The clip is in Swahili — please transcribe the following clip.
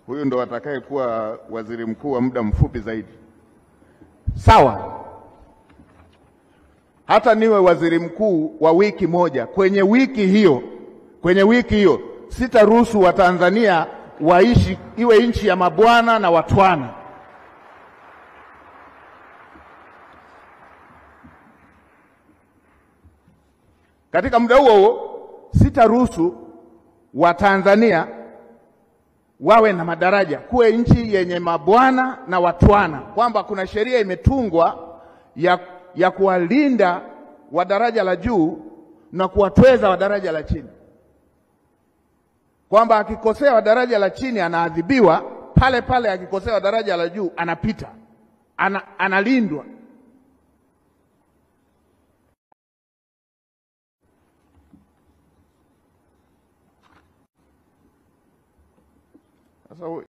Huyu ndo atakayekuwa waziri mkuu wa muda mfupi zaidi. Sawa, hata niwe waziri mkuu wa wiki moja, kwenye wiki hiyo sitaruhusu Watanzania waishi iwe nchi ya mabwana na watwana. Katika muda huo huo sitaruhusu Watanzania wawe na madaraja, kuwe nchi yenye mabwana na watwana, kwamba kuna sheria imetungwa ya kuwalinda wa daraja la juu na kuwatweza wa daraja la chini, kwamba akikosea wa daraja la chini anaadhibiwa pale pale, akikosea wa daraja la juu anapita, analindwa. Sasa